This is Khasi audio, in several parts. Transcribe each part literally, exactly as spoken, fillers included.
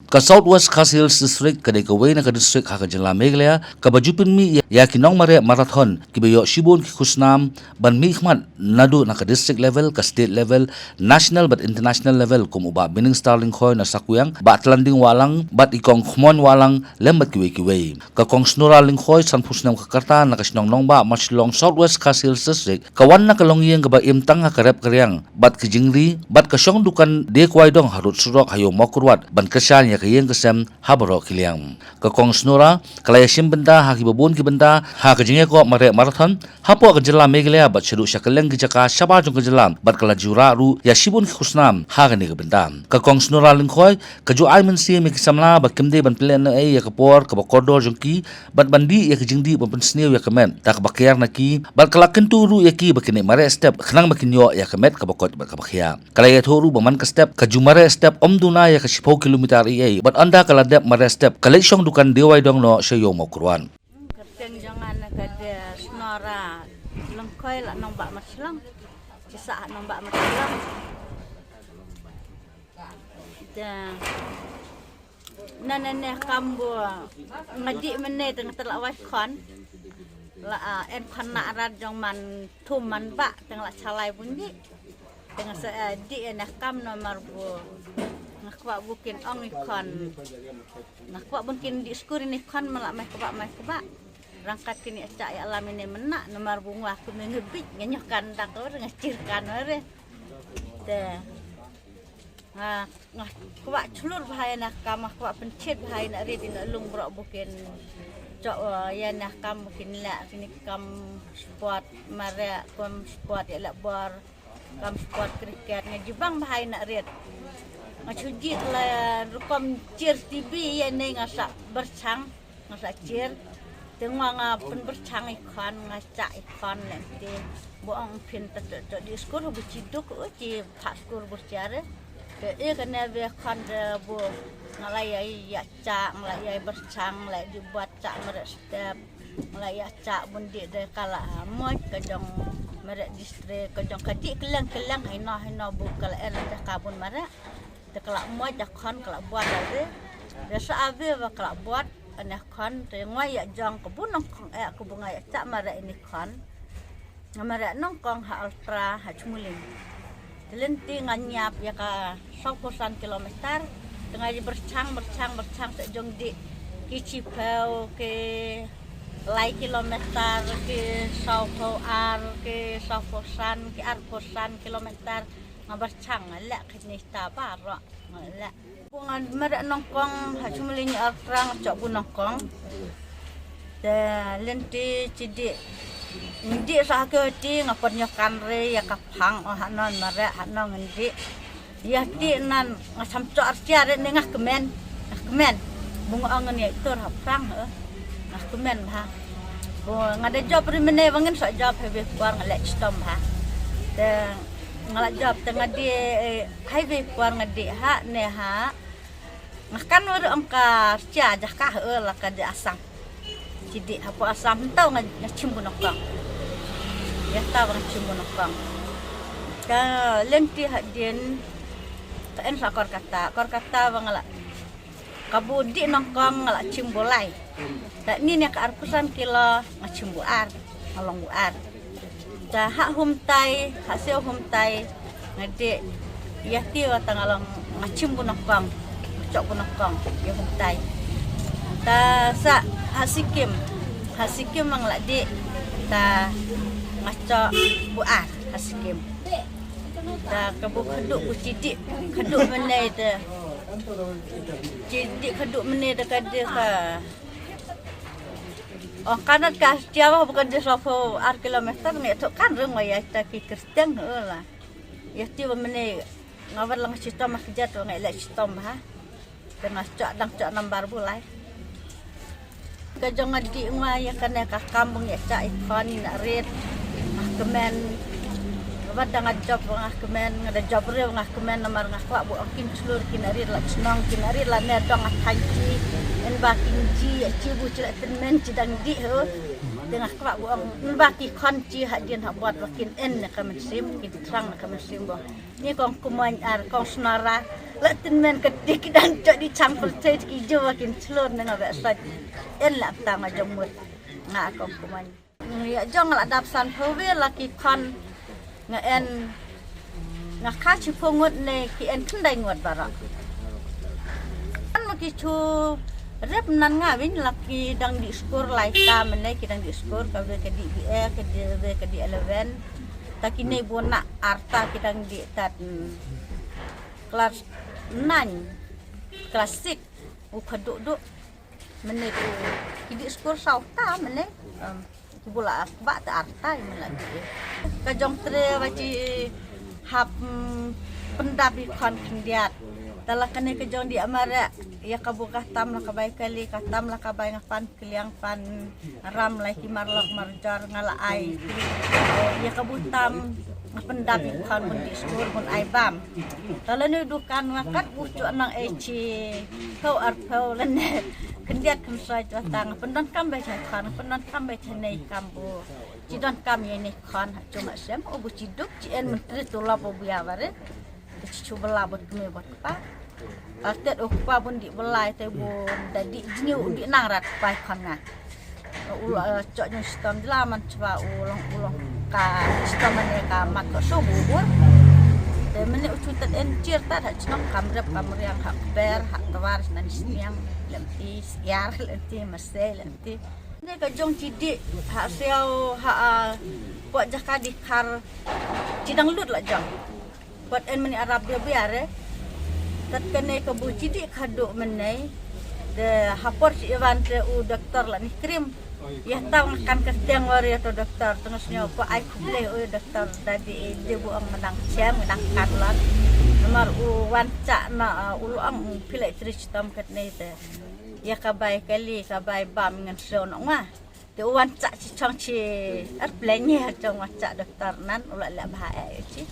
Ka South West Khasi Hills District ka dei kawei na ka district ha ka jylla Meghalaya kaba ju pynmih ïa, ïa ki nongmareh marathon kiba ïoh shibun ki khusnam ban mihkhmat naduh na ka district level, ka state level, national bad international level, kum u Bah Binningstar Lyngkhoi na Sakuiang, Bah Tlanding Wahlang bad i Kong Khmoin Wahlang lem bad kiwei kiwei. Ka Kong Snura Lyngkhoi, sanphew snem ka rta, na ka shnong Nongbah Marshillong, South West Khasi Hills District, ka wan na ka longïing kaba im tang ha ka rep ka riang bad ka jingri, bad ka shong dukan die kwai dong harud surok ha Ïew Mawkyrwat ban kyrshan ïa ka ïing ka sem ha baroh ki liang. Ka Kong Snura ka la ïashim bynta ha kiba bun ki bynta ha ka jingïakop mareh marathon hapoh ka jylla Meghalaya bad shaduh sha kylleng ki jaka shabar jong ka jylla bad ka la ju rah ruh ïa shibun ki khusnam ha kane ka bynta. Ka Kong Snura Lyngkhoi ka ju ai mynsiem ïa ki samla ba kim dei ban pynlehnohei ïa ka por kaba kordor jong ki bad ban dih ïa ki jingdih ban pynsniew ïa ka met da kaba kiar na ki, bad ka la kyntu ruh ïa ki ba kin ïa mareh step khnang ba kin ïoh ïa ka met kaba koit bad kaba khiah. Ka la ïathuh ruh ba man ka step ka ju mareh step ym duna ïa ka shiphew kilometer ei ei, bad ynda ka la dep mareh step ka leit shong dukan die wai dong noh sha Ïew Mawkyrwat. Kyrteng jong nga ka dei Snura Lyngkhoi, la Nongbah Marshillong. Ki sah Nongbah Marshillong. Te na ne ne kam ba nga dih mynne te nga tla wai khon. La, ah, en khon na rat jong man thum man bah te nga la chalai bun dih. Te nga sa, eh, dih ïa ne kam namar ba nga kwah ba kin ong i khon. Nga kwah ba kin dih skur ïa ne khon, ma la mai kaba mai kaba. Rangkat kin ïa chah ïa lam ïa ne mynna namar ba nga kumne nga bit nga ñiuh kan dak wer nga chir kan wer. Te nga, nga kwah chlur bha ïa ne kam, nga kwah pynchit bha ïa ne rit ïa ne lung baroh ba kin chok, eh, ïa ne kam ba kin leh kine kam sport mareh, kam sport ïaleh bor, kam sport cricket, nga ju bang bha ïa ne rit. Nga shu jied la rukom chir T V ïa ne nga sa pyrshang. Nga sa chir. Te nga, nga pynpyrshang i khon, nga chah i khon leh te. Ba ong phin ta to, to dih skur ba chi duk, u chi phah skur ba char. Te e kane ba khon de ba nga la ïa, ïa chah, nga la ïa pyrshang, la dih buat chah mareh step. Nga la ïa chah bun dih de ka la, ah, moj ka jong mareh district, ka jong ka dih kylleng kylleng, haino haino ba ka la en la ka bun mareh. Te ka la moj da khon ka la buat da de. Te sa ave ba ka la buat ane khon te nga ïa jong ka bu nongkong eh ka bu nga ïa chah mareh ine khon. Nga mareh nongkong ha Ultra ha Chumulin. Te lynti nga ñiap ïa ka sawphew san kilometer. Te nga ïa pyrshang pyrshang pyrshang sa jong dih ki shiphew ki lai kilometer, ki sawphew ar, ki sawphew san, ki arphew san kilometer. Nga pyrshang nga leh kine ta baroh. Nga leh. Nga mareh nongkong ha Chumulin Ultra nga chok bu nongkong. Te lynti chi dih. Nga dih sa ha ki hoti nga pynïoh kan re ïa ka phang, oh hano mareh hano ngan dih. Ïa dih nan nga sam chok arsia re ne nga kmen. Nga kmen. Bu nga ong ngan ïa tur ha phrang, eh. Nga kmen bha. Bu nga da jop ri mynne ba ngin sa jop ha be kwar nga leh chitom bha. Te nga la jop te nga dih, eh, hai be kwar nga dih ha ne ha. Nga kan wer ong ka sia ja ka, eh, la ka dei Assam. Chi dih hapoh Assam hynta nga, nga chim bu nongkong. Ïa ta ba nga chim bu nongkong. Ka lynti hadien ka en sa Kolkata, Kolkata ba nga la ka bu dih nongkong nga la chim bu lai. Te nine ka arphew san kilo nga chim bu ar, nga long bu ar. Te ha Humtai, ha Siew Humtai nga dih ïa ti wa ta nga long nga chim bu nongkong, chok bu nongkong ïa Humtai. Te sa ha Sikkim, ha Sikkim nga la dih te nga chok bu ar ha Sikkim. Te ka bu khadduh bu chi dih khadduh mynne te chi dih khadduh mynne te ka dei ka Ong kanat ka sia ba bukan dei sawphew ar kilometer ngi tu kan rung wa ïa ta ki Kristen, eh, la. Ïa ti ba mynne nga wan lang chitom ma kjat wa nga leh chitom ha. Te nga chok dang chok nambar bu lai. Ka jong nga dih nga ïa kane ka kam ba ngi ïa chah i khon ïa na rit. Nga kmen. Wat da nga jop ba nga kmen, nga da jop re ba nga kmen namar nga kwah bu ong kin chlur ki na rit la chnong, ki na rit la ne dong nga thang ki. En ba kin ji ïa chi bu chi la tynmen chi dang dih, eh. Te nga kwah ba ong ba ki khon chi ha dien ha bot ba kin en na ka mynsiem, kin thrang na ka mynsiem ba. Ni kong kumon ar kong snara la tynmen ka dik dang jot di chang pyrthei ki jo ba kin chlur na nga ba sat. En la tang ma jong mut. Nga kong kumon. Ïa jong la dap san phew la ki khon nga en nga kha chi phew ngut ne ki en khyndai ngut baroh. Kan ma ki chu rep nan nga win la ki dang di skur lai ta mene ki dang di skur ka we ka di B A ka di we ka di eleven ta ki ne bona arta ki dang di tat mm, class nine class six u kha duk duk. Mene tu ki di skur saw ta mene. Ki bula ba ta arta mene la ki. Ka jong tre ba chi hap mm, pyndap i khon khyndiat. Ta la kane ka jong di amare ya ka bu ka tam la ka bai kali ka tam la ka bai nga pan kliang pan ram lai ki mar lok mar jar nga la ai. Ya ka bu tam nga pyndap i khon bun di skur bun ai bam. Ta la nu dukan nga kat bu chu nang ai chi phew ar phew lane. Khyndiat kham soi jwa tang pyndonkam ba chai khan pyndonkam ba chai nei kam bu. Chi donkam ye nei khan ha chung ha sem o bu chi duk chi en mentri tu la bu bia bare. Chi chu bala bot kme bot pa. Artet o pa bun di belai te bu da di jngi u di nang rat pai khan nga. U la chok jong stom jla man chwa u long u long ka stom ne ka mat ko so bu bur. Te mene u chu tat en chir tat ha chnong kam rep kam riang ha ber ha twar nan sniang lem ti siar lem ti masai lem ti. Ne ka jong chi di ha siaw ha a po jaka di khar chi dang lut la jong. Kot en mani arab bia bia re. Tat kane ka bu chi di khadu mene. De hapor chi iwan te u doktor la ni krim. Ya taw nga kan ka teng wari to doktor tengah snyo ko ai khuble u doktor dadi de bu ang menang chem menang kan lan. Namar u wan cha na u lu ang pilai tri chitom kat nei te. Ya ka bai kali ka bai bam ngan sio nok ma. Te u wan cha chi chong chi airplane ni ha chong wan cha doktor nan u la le bha e chi.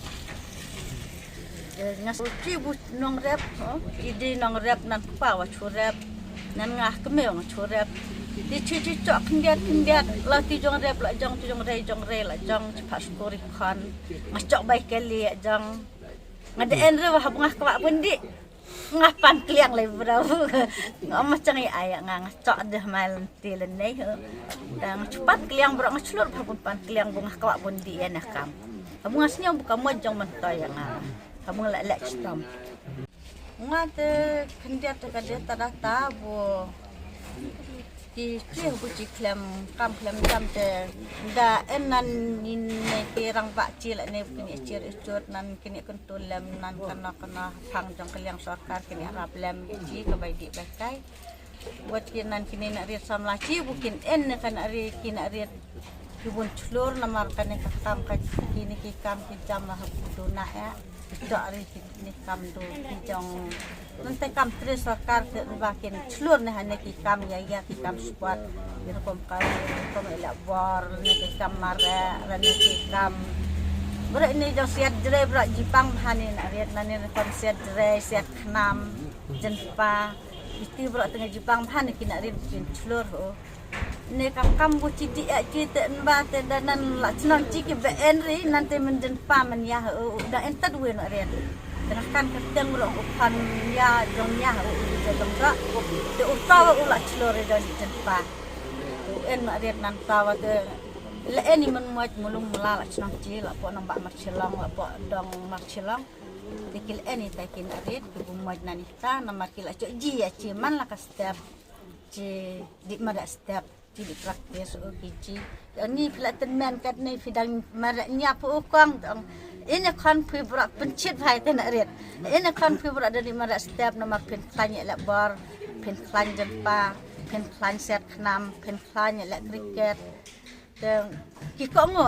Nga su chi bu nong rep, i di nong rep nan pa wa chu rep. Nan nga kme wa chu rep. Di chi chi chok khyndiat khyndiat la ti jong rep la jong ti jong rei jong rei la jong chi pa skuri khon. Nga chok bai kali jong. Nga de en re wa hab nga kwah bun di. Nga pan kliang lai bro. Nga ma chang i ai nga nga chok de mai lan ti lan nei ho. Nga chu pan kliang bro nga chlur pa bun pan kliang bu nga kwah bun di ya na kam. Abu nga sniaw bu ka mo jong man to ya nga. Abu nga la lek stom. Nga te khyndiat te ka de ta da ta bu. Ki chi bu chi khlem kam khlem jam te da en nan ni ne ki rang ba chi la ne kini chir chut nan kini kuntul lem nan kana kana phang jong kaliang sorkar kini rap lem chi ka bai di bai kai. Wat ki nan kini na rit samla chi bu kin en ne kana ri kini rit ki bun chlur namar kane ka kam ka kini ki kam ki jam la ha duna ya. Dok ri ki ni kam du ki jong. Nang te kam tri sorkar te ba kin chlur ne hane ki kam ya ya ki kam sport. Ni rukom ka rukom ila bor ne ki kam mare ne ki kam. Bro ini jong siat jre bro jipang hani na riat nani rukom siat jre siat khnam jenpa. Iti bro tengah jipang hani ki na riat kin chlur ho. Ne ka kam bu chi di a chi te ba te da nan la chnong chi ki be en ri nan te men jen pa men ya ho u da en tad wen ren. Tengah kan ka teng ro u pan ya jong ya ho u ja jong da. Te u ta u la chlor ri da ni jen pa. U en ma ren nan ta wa te le en ni men muaj mulung mula la chnong chi la po nang ba mar chelong la po dong mar chelong. Te kil en ni ta kin ren ki bu muaj nan ni ta namar ki la chok ji ya chi man la ka step. Chi di mara step. Chi di practice o ki chi. Ani phi la tynmen kat ni phi dang mara nya pu u kong dong. Ini khon phi bra pynchit bhai te na rit. Ini khon phi bra dani mara step namar phin khlaiñ le bor, phin khlaiñ jempa, phin khlaiñ set khnam, phin khlaiñ le cricket. Te ki ko ngo.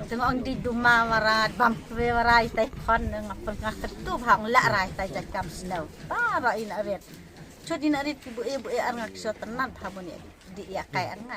Te ngo ong di duma wara bam kwe wara itai khon nga pun nga ketu bha ong la rai tai jai kam snow. Ba ra ina rit. Chut ina rit ki bu e bu e ar nga kisho tenan bha bu ni di ya kai ar nga.